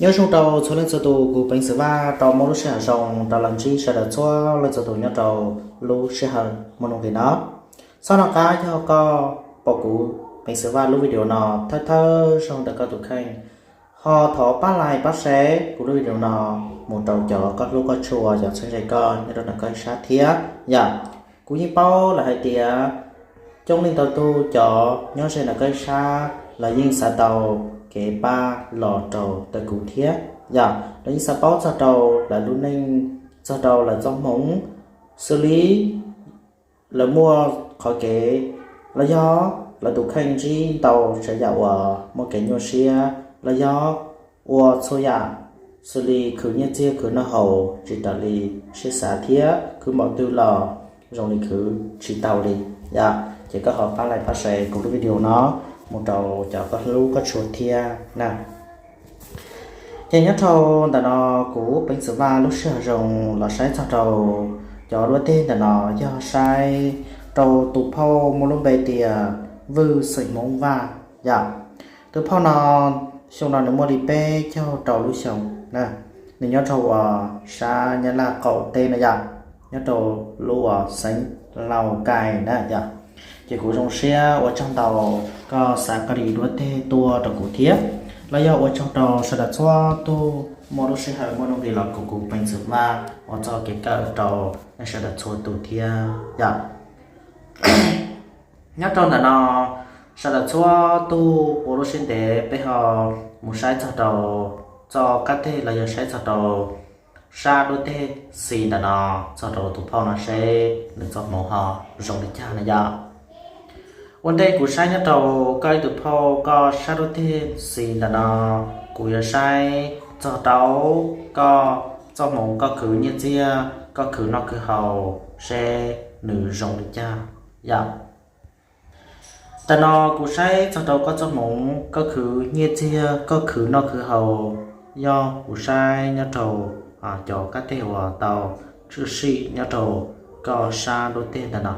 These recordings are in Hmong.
Nyob zoo rau txhua leej txhua tus, kuv Peev Xwm Vaj rov muaj lub sij hawm zoo rov los ntsib sawv daws txhua leej txhua tus nyob rau lub sij hawm muaj nuj nqis no. Txhob hnov qab yog koj pom kuv Peev Xwm Vaj lub video no thawj thawj zaug ntawm koj tus kheej, ho thov pab like pab share kuv lub video no mus rau cov koj hlub koj tshua, cov txheeb ze koj nyob rau ntawm koj ib sab thiab yom. Kuv yeej paub lawm hais tias coob leej ntau tus cov nyob ze ntawm koj ib sab los yeej xav tau kev pab los rau ntawm kuv thiab yom. Los yeej xav paub txog rau lawv lub neej, txog rau lawv txoj hmoov, xws li lawv muaj qhov kev, los yog lawv tus kheej ntsib ntau tsav yam uas muaj kev nyuaj siab, los yog ua txhua yam xws li khwv nyiaj txiag khwv noj haus tsis raws li siab xav thiab khwv npaum twg los zoo li khwv tsis tau li yom. Ces koj ho pab like pab share kuv lub video no mus rau cov koj hlub koj tshua thiab na. Ces nyob rau ntawm no kuv Peev Xwm Vaj lub sij hawm zoo los saib txog rau cov duab teg ntawm no, yog saib rau tus phauj muaj lub npe tias Vwj Xeem Hmoob Vaj yom. Tus phauj no xyoo no nws muaj li peb caug rau lub xyoo na, nws nyob rau uas sab Nyab Laj qaum teb na yom, nyob rau lub uas xeev Lauj Kaim na yom. Ces kuv zoo siab ua tsaug ntau koj xa koj li duab teg tuaj rau kuv thiab, los yog ua tsaug rau sawv daws txhua tus muaj lub sij hawm muaj nuj nqis los koom kuv Peev Xwm Vaj ua txoj kev kawm rau nej sawv daws txhua tus thiab yom. Nyob rau ntawm no, sawv daws txhua tus ua lub siab ntev peb ho mus saib txog rau txoj kab teg los yog saib txog rau sab duab teg xis ntawm no, txog rau tus phauj no seb nws txoj hmoov ho zoo li cas na yom. Ua ntej kuv saib nyob rau koj ib tug phauj koj sab duab teg xis ntawm no, kuv yuav saib txog rau koj txoj hmoov, koj khwv nyiaj txiag koj khwv noj khwv haus seb nws zoo li cas yom. Tam no kuv saib txog rau koj txoj hmoov, koj khwv nyiaj txiag koj khwv noj khwv haus, yog kuv saib nyob rau cov kab teg uas tau tshwm sim nyob rau koj sab duab teg ntawm no.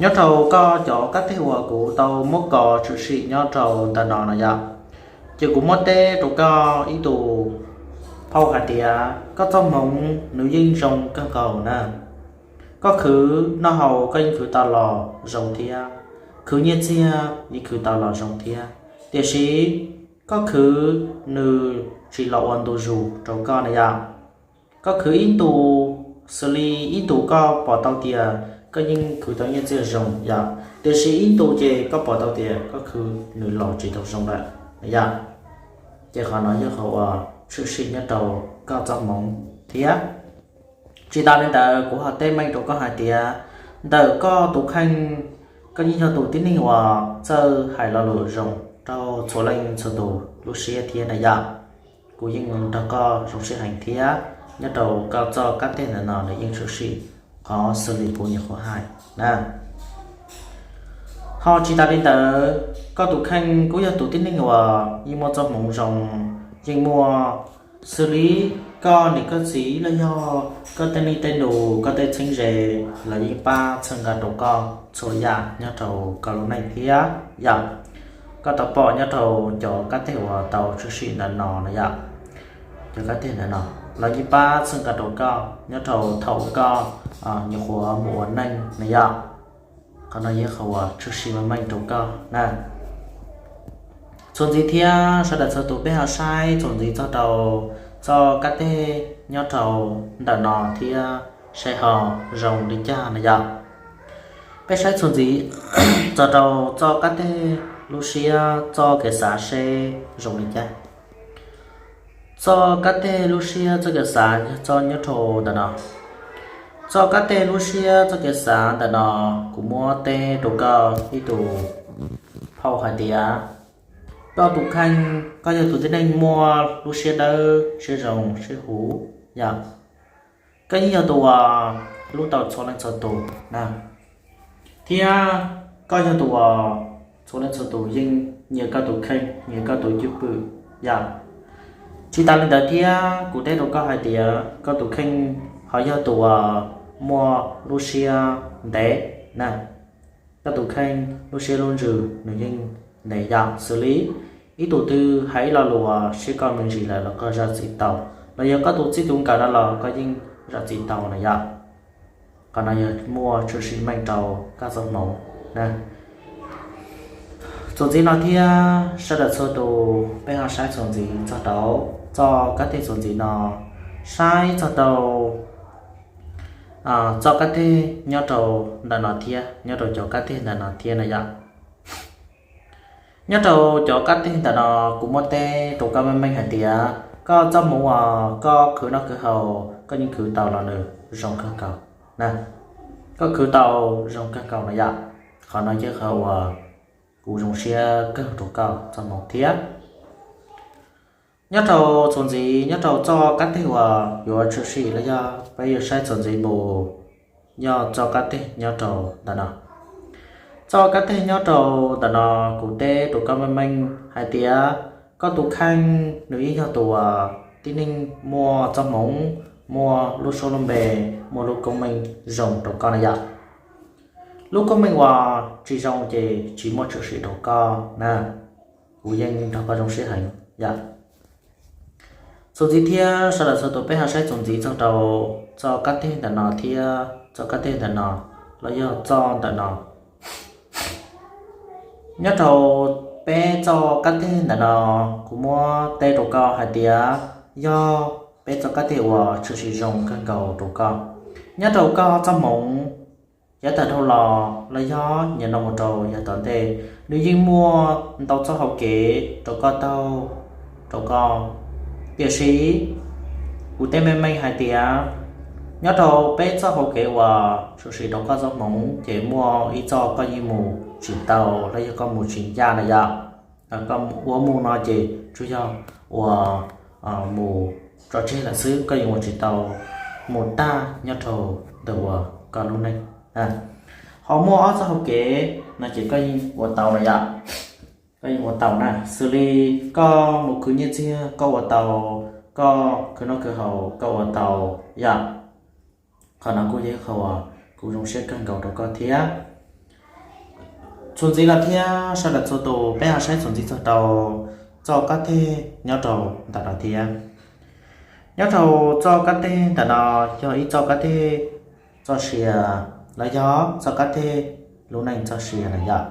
Nyob rau koj cov kab teg uas kuv tau muab kos tshwm sim nyob rau ntawm no no yom, ces kuv muab teb rau koj ib tus phauj hais tias koj txoj hmoov nws yeej zoo kawg nkaus na. Koj khwv noj haus koj yeej khwv tau los zoo thiab, khwv nyiaj txiag yeej khwv tau los zoo thiab, tiam sis koj khwv nws tsis los ua ntu zus rau koj na yom. Koj khwv ib ntus xws li ib ntus koj pom tau tias koj yeej khwv tau nyiaj txiag zoo yom, tiam sis ib ntus ces koj pom tau tias koj khwv nws los tsis tau zoo lawm na yom. Ces qhov no yog qhov uas tshwm sim nyob rau koj txoj hmoov thiab. Tsis tas li ntawd kuv ho teb meej rau koj hais tias ntawm koj tus kheej, koj yeej yog tus tib neeg uas txawj hais lo lus zoo rau txhua leej txhua tus lub siab thiab na yom. Kuv yeej nrog koj zoo sib heev thiab nyob rau koj txoj kab teg ntawm no nws yeej tshwm sim qhov xws li kuv nyuam qhuav hais na. Ho tsis tas li ntawd, koj tus kheej kuj yog tus tib neeg uas yeej muaj txoj hmoov zoo, yeej muaj xws li koj niam koj txiv los yog koj tej niam tej nus koj tej txheeb ze los yeej pab txhawb nqa rau koj txhua yam nyob rau koj lub neej thiab yom. Koj tau pom nyob rau cov kab teg uas tau tshwm sim ntawm no na yom. Cov kab teg ntawm no los yeej pab txhawb nqa rau koj nyob rau thaum koj nyuam qhuav mus ua neej na yom. Qhov no yog qhov uas tshwm sim meej meej rau koj na. Txuas ntxiv thiab sawv daws txhua tus peb ho saib txuas ntxiv txog rau txoj kab teg nyob rau ntawm no thiab seb ho zoo li cas na yom. Peb saib txuas ntxiv txog rau txoj kab teg lub siab txoj kev xav seb zoo li cas. Txoj kab teg lub siab txoj kev xav yog txoj nyob rau ntawm no. Txoj kab teg lub siab txoj kev xav ntawm no, kuv muab teb rau koj ib tus phauj hais tias koj tus kheej, koj yog tus tib neeg muaj lub siab dawb siab zoo siab huv yom. Koj yeej yog tus uas hlub tau txhua leej txhua tus na, thiab koj yog tus uas txhua leej txhua tus yeej nyiam koj tus kheej, nyiam koj tus cwj pwm yom. Tsis tas li ntawd thiab kuv teb rau koj hais tias koj tus kheej ho yog tus uas muaj lub siab ntev na. koj tus kheej lub siab lub ntsws nws yeej ntev yam xws li ib tug twg hais ib lo lus uas siab koj me ntsis lawm los koj zam txim tau, los yog koj tus txij tus nkawm no los koj yeej zam txim tau na yom. Qhov no yog muaj tshwm sim meej rau koj txoj hmoov na. Txuas ntxiv no thiab sawv daws txhua tus peb ho saib txuas ntxiv txog rau txoj kab teg txuas ntxiv no, saib txog rau txoj kab teg nyob rau ntawm no thiab nyob rau cov kab teg ntawm no thiab na yom. Nyob rau cov kab teg ntawm no kuv muab teb rau koj meej meej hais tias koj txoj hmoov uas koj khwv noj khwv haus koj yeej khwv tau los nws zoo kawg nkaus na. Koj khwv tau zoo kawg nkaus no yom. Qhov no yog qhov uas kuv zoo siab kawg rau koj txoj hmoov thiab. Nyob rau txuas ntxiv nyob rau txoj kab teg uas yuav tshwm sim los yog peb yuav saib txuas ntxiv mus, yog txoj kab teg nyob rau ntawm no. Txoj kab teg nyob rau ntawm no kuv teb rau koj meej meej hais tias koj tus kheej nws yeej yog tus uas tib neeg muaj txoj hmoov, muaj lub suab lub npe, muaj lub koob meej zoo rau koj na yom. Lub koob meej uas tsis zoo ces tsis muaj tshwm sim rau koj na. Kuv yeej nrog koj zoo siab heev yom. Txuas ntxiv thiab sawv daws txhua tus peb ho saib txuas ntxiv txog rau txoj kab teg ntawm no thiab txoj kab teg ntawm no los yog txoj ntawm no. Nyob rau peb txoj kab teg ntawm no kuv muab teb rau koj hais tias yog peb txoj kab teg uas tshwm sim zoo kawg nkaus rau koj. Nyob rau koj txoj hmoov yav tag dhau los los yog nyiam no mus rau yav tom ntej, nws yeej muaj ntau txoj hau kev rau koj taug, rau koj. Tiam sis kuv teb meej meej hais tias nyob rau peb txoj hau kev uas tshwm sim rau koj txoj hmoov ces muaj ib txoj koj yeej mus tsis tau los yog koj mus tsis ncaj na yom. Koj ua mus no ces tsuas yog ua mus tso tseg lawm xwb, koj yeej ua tsis tau mus tag nyob rau ntawm uas koj lub neej. Ho muaj ob txoj hau kev no ces koj yeej ua tau na yom. Koj yeej ua tau na, xws li koj mus khwv nyiaj txiag koj ua tau, koj khwv noj khwv haus koj ua tau yom. Qhov no kuj yog qhov uas kuv zoo siab kawg nkaus rau koj thiab. Txuas ntxiv no thiab sawv daws txhua tus peb ho saib txuas ntxiv txog rau txoj kab teg nyob rau ntawm no thiab. Nyob rau txoj kab teg ntawm no yog ib txoj kab teg txoj sia los yog txoj kab teg lub neej txoj sia na yom.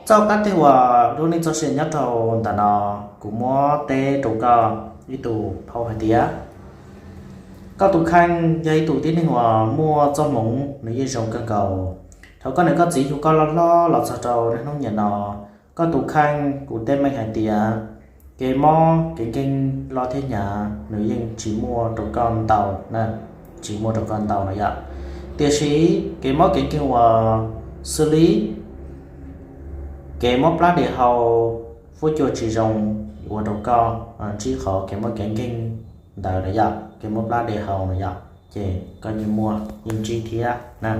Txoj kab teg uas lub neej txoj sia nyob rau ntawm no kuv muab teb rau koj ib tug phauj hais tias koj tus kheej yog ib tug tib neeg uas muaj txoj hmoov nws yeej zoo kawg nkaus. Thaum koj niam koj txiv yug koj loj hlob los txog rau niaj hnub niam no, koj tus kheej kuv teb meej hais tias kev mob kev nkeeg loj thiab hnyav nws yeej tsis muaj rau koj ntau na, tsis muaj rau koj ntau no yom. Tiam sis kev mob kev nkeeg uas xws li kev mob plab diav hau, fuab cua tsis zoo ua rau koj ntsib qhov kev mob kev nkeeg ntawd na yom, kev mob plab diav hau na yom, ces koj yeej muaj yeej ntsib thiab na.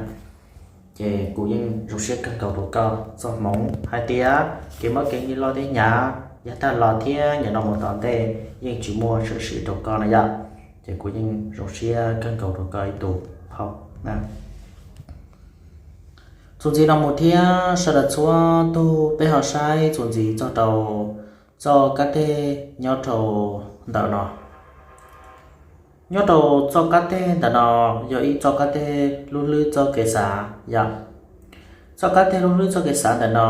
Ces kuv yeej zoo siab kawg nkaus rau koj txoj hmoov hais tias kev mob kev nkeeg loj thiab hnyav yav tag los thiab niaj no mus tom ntej yeej tsis muaj tshwm sim rau koj na yom. Ces kuv yeej zoo siab kawg nkaus rau koj ib tug phauj na. Txuas ntxiv no mus thiab sawv daws txhua tus peb ho saib txuas ntxiv txog rau txoj kab teg nyob rau ntawm no. Nyob rau txoj kab teg ntawm no yog ib txoj kab teg lub hlwb txoj kev xav yom. Txoj kab teg lub hlwb txoj kev xav ntawm no,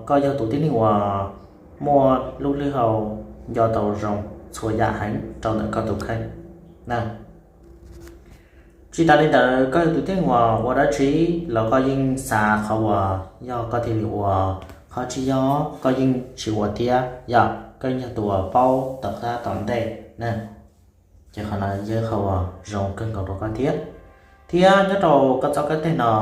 koj yog tus tib neeg uas muaj lub hlwb hau nco tau zoo txhua yam heev rau ntawm koj tus kheej na. Tsis tas li ntawd koj yog tus tib neeg uas ua dab tsi los koj yeej xav qhov uas yog koj thiaj li ua, qhov tsis yog koj yeej tsis ua thiab yom, koj yeej yog tus uas paub tom qab tom ntej na. Ces qhov no yog qhov uas zoo kawg nkaus rau koj thiab. Thiab nyob rau koj txoj kab teg no,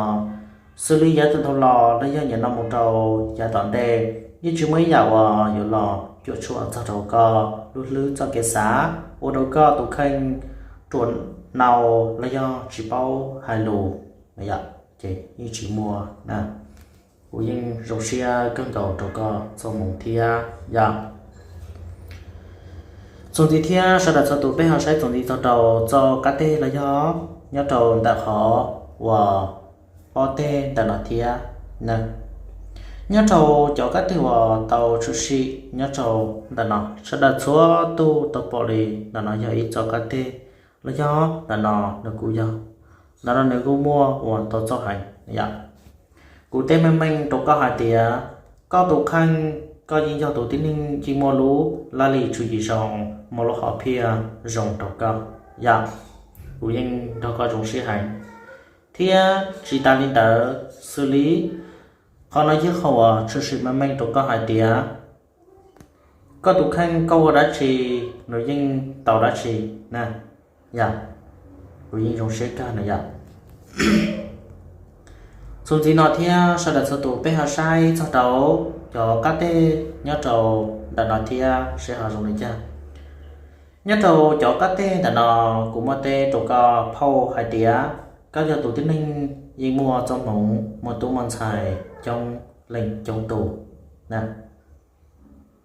xws li yav tag dhau los los yog niaj no mus rau yav tom ntej, yeej tsis muaj ib yam uas yuav los cuam tshuam txog rau koj lub hlwb txoj kev xav, ua rau koj tus kheej ruam nau los yog tsis paub hais lus na yom, ces yeej tsis muaj na. Kuv yeej zoo siab kawg nkaus rau koj txoj hmoov thiab yom. Txuas ntxiv thiab sawv daws txhua tus peb ho saib txuas ntxiv txog rau txoj kab teg los yog nyob rau ntawm qhov uas pob teg ntawm no thiab. na. Nyob rau cov kab teg uas tau tshwm sim nyob rau ntawm no, sawv daws txhua tus tau pom li ntawm no yog ib txoj kab teg los yog ntawm no nws kuj yog, ntawm no nws kuj muaj uas ntau txoj heev yom. Kuv teb meej meej rau koj hais tias koj tus kheej, koj yeej yog tus tib neeg yeej muaj lub laj lim tswv yim zoo, muaj lub hom phiaj zoo rau koj yom. Kuv yeej nrog koj zoo siab heev. Thiab tsis tas li ntawd xws li qhov no yog qhov uas tshwm sim meej meej rau koj hais tias koj tus kheej koj ua dab tsi nws yeej tau dab tsi na yom. Kuv yeej zoo siab kawg na yom. Txuas ntxiv no thiab sawv daws txhua tus peb ho saib txog rau cov kab teg nyob rau ntawm no thiab seb ho zoo li cas. Nyob rau cov kab teg ntawm no kuv muab teb rau koj phauj hais tias koj yog tus tib neeg yeej muaj txoj hmoov muaj tub muaj ntxhais coob leej coob tus na.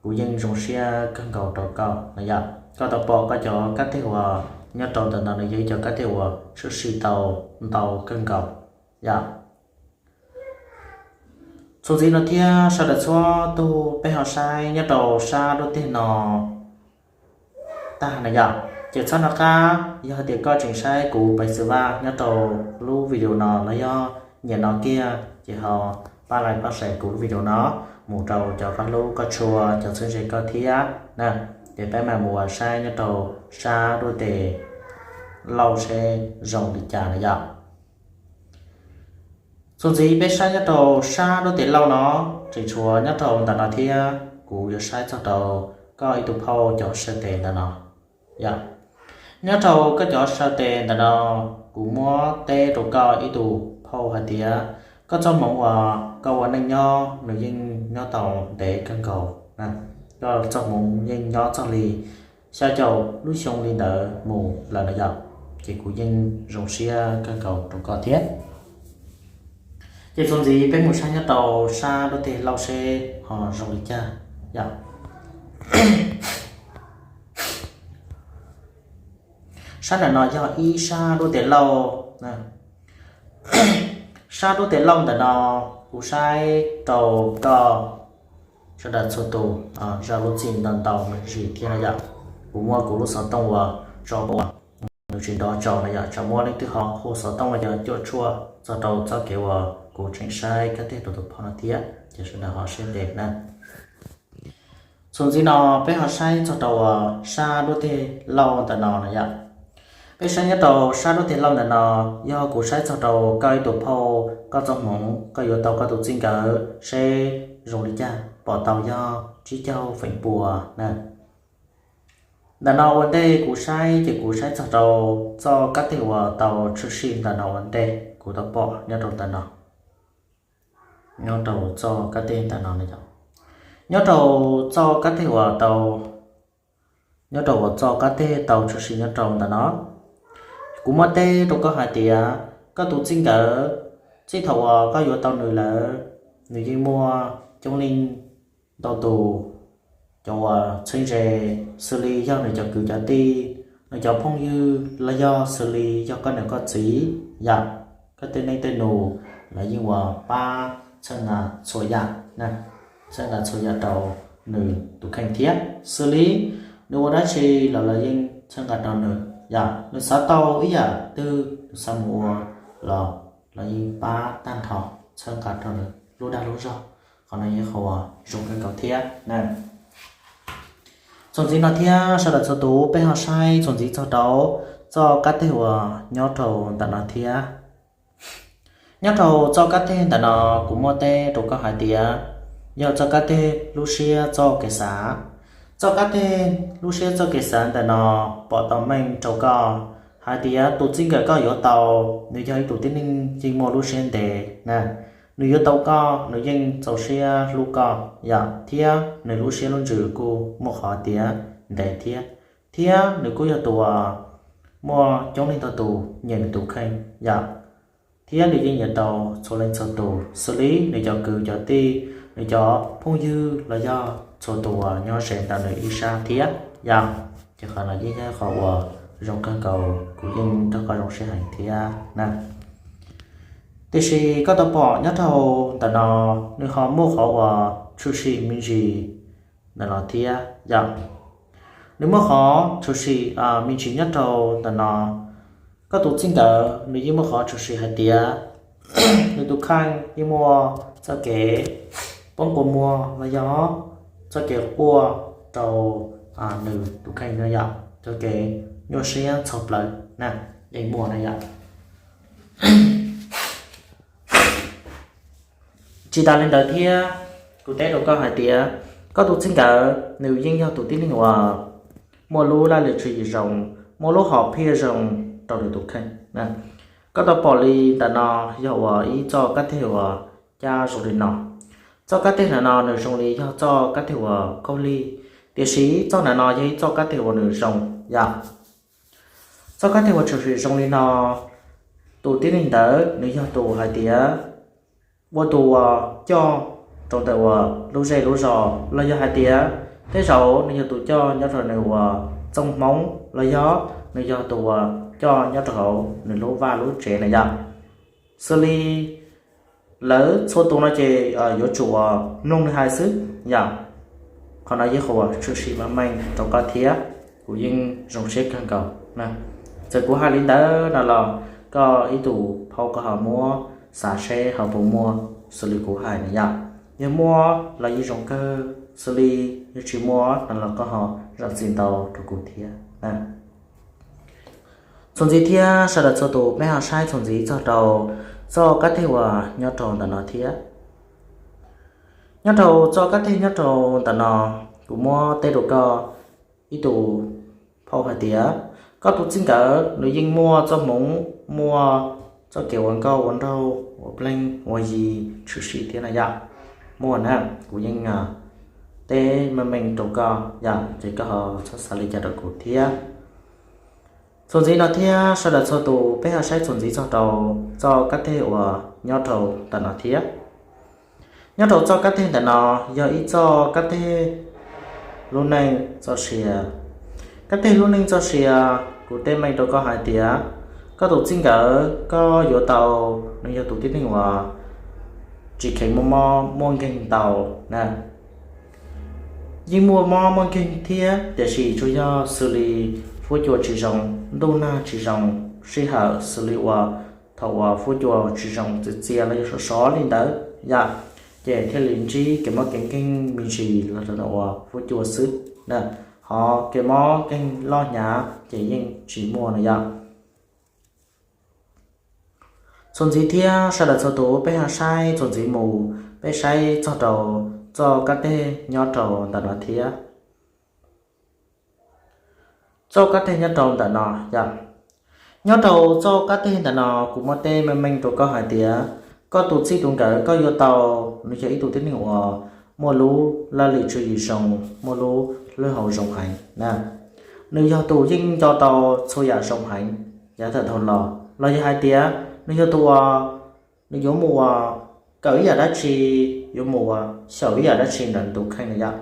Kuv yeej zoo siab kawg nkaus rau koj na yom. Koj tau pom koj cov kab teg uas nyob rau ntawm no nws yog ib cov kab teg uas tshwm sim tau ntau kawg nkaus yom. Txuas ntxiv no thiab sawv daws txhua tus peb ho saib nyob rau sab nruab teg no tag na yom. Ces txhob nco qab, yog hais tias koj tseem saib kuv pais xwm vaj nyob rau lub video no los yog nyiam no kiag ces ho pab like pab share kuv lub video no mus rau cov pab hlub koj tshua cov txheeb ze koj thiab na. Ces peb mam mus saib nyob rau sab nruab teg lauj seb zoo li cas na yom. Txuas ntxiv peb saib nyob rau sab nruab teg lauj no, tseem tshuav nyob rau ntawm no thiab kuv yuav saib txog rau koj ib tug phauj cov saw tes ntawm no yom. Nyob rau koj cov saw tes ntawm no kuv muab teb rau koj ib tug phauj hais tias koj txoj hmoov uas koj ua neej nyob nws yeej nyob tau ntev kawg nkaus, koj txoj hmoov yeej nyob txog li xya caum lub xyoo li ntawd mus lawm na yom. Ces kuv yeej zoo siab kawg nkaus rau koj thiab. Ces txuas ntxiv peb mus saib nyob rau sab nruab teg lauj seb ho zoo li cas yom. Sab ntawm no yog ib sab nruab teg lauj. Sab nruab teg lauj ntawm no kuv saib rau koj sawv daws txhua tus zam lub txim ntau ntau me ntsis thiab na yom. Kuv muab kuv lub xov tooj uas tso uas nws tsis nrov tsaus na yom, tsam muaj leej twg ho hu xov tooj los yog cuam tshuam txog rau txoj kev uas kuv tseem saib kab teg rau tus phauj no thiab ces sawv daws ho siab ntev na. Txuas ntxiv no peb ho saib txog rau uas sab nruab teg lauj ntawm no na yom. Peb saib nyob rau sab nruab teg lauj ntawm no, yog kuv saib txog rau koj ib tug phauj, koj txoj hmoov koj yuav tau koj tus txij nkawm seb zoo li cas, pom tau yog tsib caug feem pua na. Ntawm no ua ntej kuv saib ces kuv saib txog rau txoj kab teg uas tau tshwm sim ntawm no ua ntej kuv tau pom nyob rau ntawm no. Nyob rau txoj kab teg ntawm no, nyob rau txoj kab teg uas tau, nyob rau uas txoj kab teg tau tshwm sim nyob rau ntawm no, kuv muab teb rau koj hais tias koj tus txij nkawm, txij thaum uas koj yuav tau nws lawm, nws yeej muaj coob leej ntau tus cov uas txheeb ze, xws li yog nws cov kwv cov tij, nws cov phooj ywg los yog xws li yog koj niam koj txiv yom, koj tej neej tej nus, lawv yeej ua pab txhawb nqa txhua yam, txhawb nqa txhua yam rau nws tus kheej thiab. Xws li nws ua dab tsi los lawv yeej txhawb nqa rau nws yom, nws xav tau ib yam twg nws xav mus ua los lawv yeej pab tag nrho, txhawb nqa rau nws lub dag lub zog. Qhov no yog qhov uas zoo kawg nkaus thiab na. Txuas ntxiv no thiab sawv daws txhua tus peb ho saib txuas ntxiv txog rau txoj kab teg uas nyob rau ntawm no thiab. Nyob rau txoj kab teg ntawm no kuv muab teb rau koj hais tias yog txoj kab teg lub siab txoj kev xav. Txoj kab teg lub siab txoj kev xav ntawm no pom tau meej rau koj hais tias tus txij nkawm koj yuav tau, nws yog ib tug tib neeg yeej muaj lub siab ntev na. Nws yuav tau koj nws yeej txaus siab hlub koj yom, thiab nws lub siab lub ntsws kuj muaj qhov tiav ntev thiab, thiab nws kuj yog tus uas muaj coob leej ntau tus nyiam nws tus kheej yom, thiab nws yeej nyiam tau txhua leej txhua tus xws li nws cov kwv cov tij, nws cov phooj ywg los yog txhua tus uas nyob ze ntawm nws ib sab thiab yom. Ces qhov no yeej yog qhov uas zoo kawg nkaus, kuv yeej nrog koj zoo siab heev thiab na. Tiam sis koj tau pom nyob rau ntawm no, nws ho muaj qhov uas tshwm sim me ntsis ntawm no thiab yom. Nws muaj qhov tshwm sim me ntsis nyob rau ntawm no. Koj tus txij nkawm nws yeej muaj qhov tshwm sim hais tias nws tus kheej yeej muaj txoj kev poob kua muag los yog txoj kev quaj rau nws tus kheej no yom, txoj kev nyuaj siab txhaum plaws na, yeej muaj na yom. Tsis tas li ntawd thiab, kuv teb rau koj hais tias koj tus txij nkawm nws yeej yog tus tib neeg uas muaj lub laj lim tswv yim zoo, muaj lub hom phiaj zoo rau nws tus kheej. Koj tau pom li ntawm no yog uas ib txoj kab teg uas cab zoo li no. Txoj kab teg ntawm no nws zoo li yog txoj kab teg uas khaub lig, tiam sis txoj ntawm no yog ib txoj kab teg uas nws zoo yom. Txoj kab teg uas tshwm sim zoo li no, tus tib neeg ntawd nws yog tus hais tias ua tus uas coj rau ntawm uas lub zej lub zos los yog hais tias tej zaum nws yog tus coj nyob rau nws uas txooj hmoob los yog nws yog tus uas coj nyob rau hauv nws lub vaj lub tsev na yom. Xws li lawv txhua tus no ces yuav tsum uas mloog nws hais xwb yom. Qhov no yog qhov uas tshwm sim meej meej rau koj thiab, kuv yeej zoo siab kawg nkaus. Txawm kuv hais li ntawd no los koj ib tug phauj koj ho muab xav seb ho puas muaj xws li kuv hais na yom. Yog muaj los yeej zoo kawg, xws li yog tsis muaj no los koj ho zam txim ntau rau kuv thiab. Txuas ntxiv thiab sawv daws txhua tus peb ho saib txuas ntxiv txog rau txoj kab teg uas nyob rau ntawm no thiab. Nyob rau txoj kab teg nyob rau ntawm no, kuv muab teb rau koj ib tug phauj hais tias koj tus txij nkawm nws yeej muaj txoj hmoov, muaj txoj kev ua nkauj ua nraug, ua pleej ua yi tshwm sim thiab na yom. Muaj na, kuv yeej teb meej meej rau koj yom, ces koj ho txhob xav li cas rau kuv thiab. Txuas ntxiv no thiab sawv daws txhua tus peb ho saib txuas ntxiv txog rau txoj kab teg uas nyob rau ntawm no thiab. Nyob rau txoj kab teg ntawm no yog ib txoj kab teg lub neej txoj sia. Kab teg lub neej txoj sia, kuv teb meej rau koj hais tias koj tus txij nkawm koj yuav tau, nws yog tus tib neeg uas tsis kheev muaj mob muaj nkeeg ntau na. Yeej muaj mob muaj nkeeg thiab, tiam sis tsuas yog xws li huab cua tsis zoo, ntuj nag tsis zoo, sij hawm xws li uas thaum uas huab cua tsis zoo txias txias los yog sov sov li ntawd yom, ces thiaj li ntsib kev mob kev nkeeg me ntsis los rau ntawm uas huab cua xwb. Ho kev mob nkeeg loj hnyav ces yeej tsis muaj no yom. Txuas ntxiv thiab sawv daws txhua tus peb ho saib txuas ntxiv mus, peb saib txog rau txoj kab teg nyob rau ntawm no thiab. Txoj kab teg nyob rau ntawm no yom. Nyob rau txoj kab teg ntawm no kuv muab teb meej meej rau koj hais tias koj tus txij tus nkawm koj yuav tau, nws yog ib tug tib neeg uas muaj lub laj lim tswv yim zoo, muaj lub hlwb hau zoo heev na. Nws yog tus yeej nco tau txhua yam zoo heev yav tawm dhau los, los yog hais tias nws yog tus uas nws yuav mus uas kawm ib yam dab tsi, yuav mus uas xyaum ib yam dab tsi ntawm nws tus kheej na yom,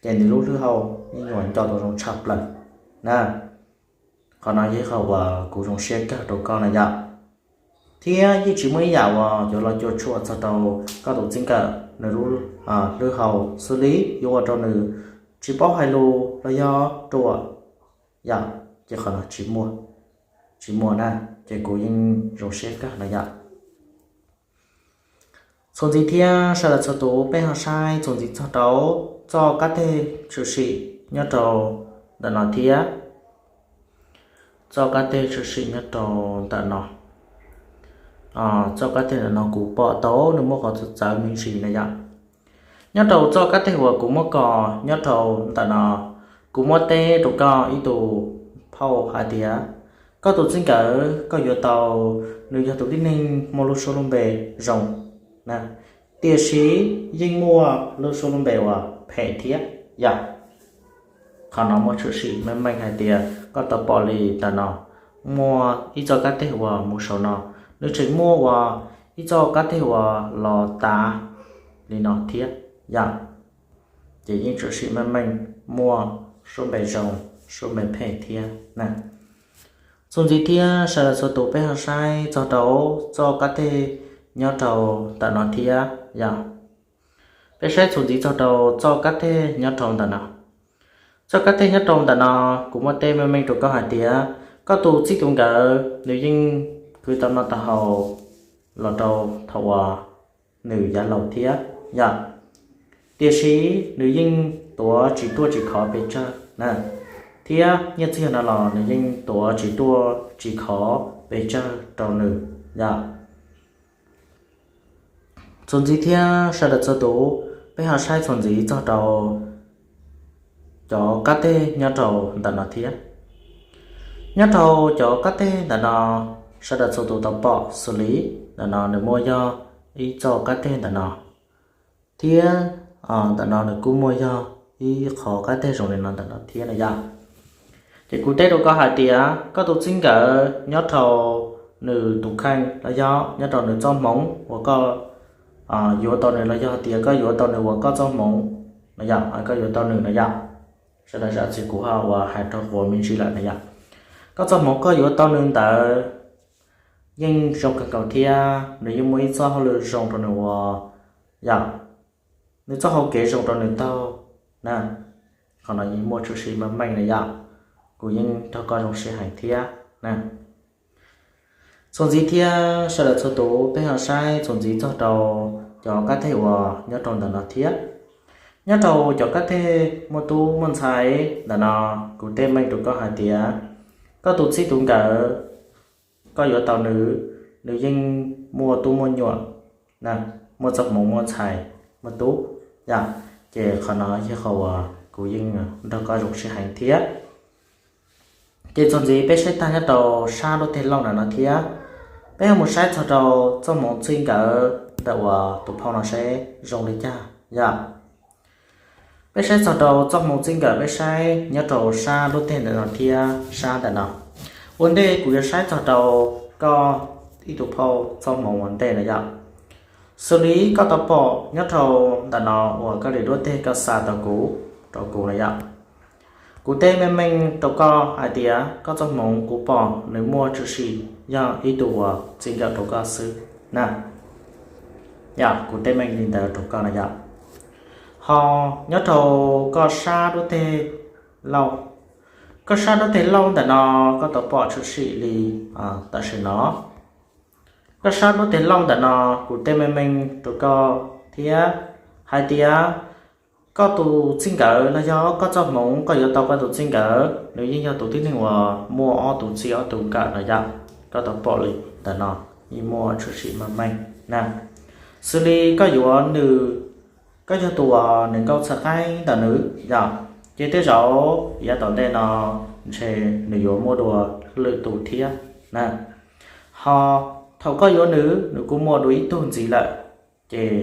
ces nws lub hlwb hau yeej yuav nco tau zoo tshaj plaws na. Qhov no yog ib qho uas kuv zoo siab kawg rau koj na yom. Thiab yeej tsis muaj ib yam uas yuav los cuam tshuam txog rau koj tus txij nkawm nws lub hlwb hau xws li yuav ua rau nws tsis paub hais lus los yog ruam yom, ces qhov no tsis muaj, tsis muaj na, ces kuv yeej zoo siab kawg no yom. Txuas ntxiv thiab sawv daws txhua tus peb ho saib txuas ntxiv txog rau txoj kab teg tshwm sim nyob rau ntawm no thiab. Txoj kab teg tshwm sim nyob rau ntawm no. Txoj kab teg ntawm no kuv pom tau nws muaj qhov txawv txawv me ntsis na yom. Nyob rau txoj kab teg uas kuv muab kos nyob rau ntawm no, kuv muab teb rau koj ib tug phauj hais tias koj tus txij nkawm koj yuav tau, nws yog tus tib neeg muaj lub suab lub npe zoo, tiam sis yeej muaj lub suab lub npe uas phem thiab yom. Qhov no muaj tshwm sim meej meej hais tias koj tau pom li ntawm no, muaj ib txoj kab teg uas mus saum no, nws tseem muaj uas ib txoj kab teg uas los tav li no thiab yom. Ces yeej tshwm sim meej meej muaj suab npe zoo, suab npe phem thiab na. Txuas ntxiv thiab sawv daws txhua tus peb ho saib txog rau txoj kab teg nyob rau ntawm no thiab yom. Peb saib txuas ntxiv txog rau txoj kab teg nyob rau ntawm no. Txoj kab teg nyob rau ntawm no, kuv muab teb meej meej rau koj hais tias koj tus txij tus nkawm nws yeej kwv tau noj tau haus los rau thaum uas nws yav laus thiab yom. Tiam sis nws yeej tuav tsis ruaj tsis khov pes tsawg na, thiab nyiaj txiag no los nws yeej tuav tsis ruaj tsis khov pes tsawg rau nws yom. Txuas ntxiv thiab sawv daws txhua tus, peb ho saib txuas ntxiv txog rau cov kab teg nyob rau ntawm no thiab. Nyob rau cov kab teg ntawm no, sawv daws txhua tus tau pom xws li ntawm no nws muaj yog ib txoj kab teg ntawm no, thiab ntawm no nws kuj muaj yog ib qho kab teg zoo li no ntawm no thiab na yom. Ces kuv teb rau koj hais tias koj tus txij nkawm nyob rau nws tus kheej los yog nyob rau nws txoj hmoov uas koj yuav tau nws los yog tias koj yuav tau nws ua koj txoj hmoov no yom, koj yuav tau nws no yom. Sawv daws zam txim kuv ho uas hais raug quav me ntsis lawm na yom. Koj txoj hmoov koj yuav tau nws ntawd yeej zoo kawg nkaus thiab nws yeej muaj ib txoj hauj lwm zoo rau nws ua yom, nws txoj hau kev zoo rau nws taug na. Qhov no yeej muaj tshwm sim meej meej na yom, kuv yeej nrog koj zoo siab heev thiab na. Txuas ntxiv thiab sawv daws txhua tus, peb ho saib txuas ntxiv txog rau cov kab teg uas nyob rau ntawm no thiab. Nyob rau cov kab teg muaj tub muaj ntxhais ntawm no, kuv teb meej rau koj hais tias koj tus txij tus nkawm, koj yuav tau nws, nws yeej muaj tub muaj nyuam, muaj txoj hmoov muaj ntxhais muaj tub yom. Ces qhov no yog qhov uas kuv yeej nrog koj zoo siab heev thiab. Ces txuas ntxiv peb saib tag nyob rau sab nruab teg lauj ntawm no thiab, peb ho mus saib txog rau txoj hmoov txij nkawm ntawm uas tus phauj no seb zoo li cas yom. Peb saib txog rau txoj hmoov txij nkawm, peb saib nyob rau sab nruab teg ntawm no thiab sab ntawm no. Ua ntej kuv yuav saib txog rau koj ib tug phauj txoj hmoov ua ntej no yom. Xws li koj tau pom nyob rau ntawm no uas koj li nruab teg koj xa tau kuv, rau kuv no yom. Kuv teb meej meej rau koj hais tias koj txoj hmoov kuv pom nws muaj tshwm sim yog ib tug uas txij nkawm rau koj xwb na. Yog kuv teb meej li ntawd rau koj no yom. Ho nyob rau koj sab nruab teg lauj, koj sab nruab teg lauj ntawm no koj tau pom tshwm sim li tam sim no. Koj sab nruab teg lauj ntawm no kuv teb meej meej rau koj thiab hais tias koj tus txij nkawm los yog koj txoj hmoov koj yuav tau koj tus txij nkawm nws yeej yog tus tib neeg uas muaj ob tug txij ob tug nkawm no yom. Koj tau pom li ntawm no yeej muaj tshwm sim meej meej na. Xws li koj yuav nws, koj yog tus uas nws nkauj txhawv qaib ntawm nws yom, ces tej zaum yav tom ntej no ntshe nws yuav muaj dua lwm tus thiab na. Ho thaum koj yuav nws, nws kuj muaj dua ib tug ntxiv lawm, ces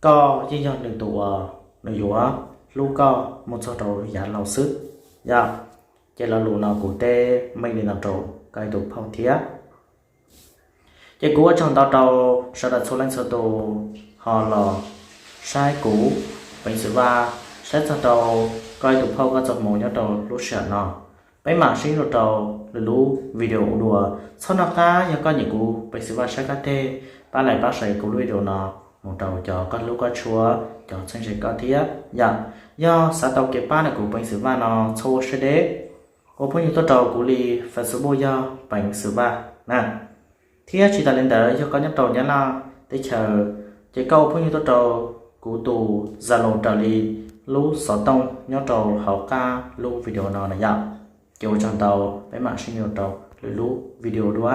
koj yeej yog nws tus uas nws yuav hlub koj mus txog rau yav laus xwb yom. Ces lo lus no kuv teb meej li no rau koj ib tug phauj thiab. Ces kuv ua tsaug ntau rau sawv daws txhua leej txhua tus ho los saib kuv Peev Xwm Vaj, saib txog rau koj ib tug phauj koj txoj hmoov nyob rau lub sij hawm no. Peb mam sib ntsib rau lwm lub video ua dua. Txhob nco qab yog koj nyiam kuv Peev Xwm Vaj saib kab teg, pab like pab share kuv lub video no mus rau cov koj hlub koj tshua, cov txheeb ze koj thiab yom. Yog xav tau kev pab ntawm kuv Peev Xwm Vaj no txhob ua siab deb, ua phooj ywg tuaj rau kuv li Facebook yog Peev Xwm Vaj na. Thiab tsis tas li ntawd yog koj nyob rau Nyab Laj teb chaws, ces koj ua phooj ywg tuaj rau kuv tus Zalo raws li lub xov tooj nyob rau hauv qab lub video no na yom. Ces ua tsaug ntau, peb mam sib ntsib rau lwm lub video dua.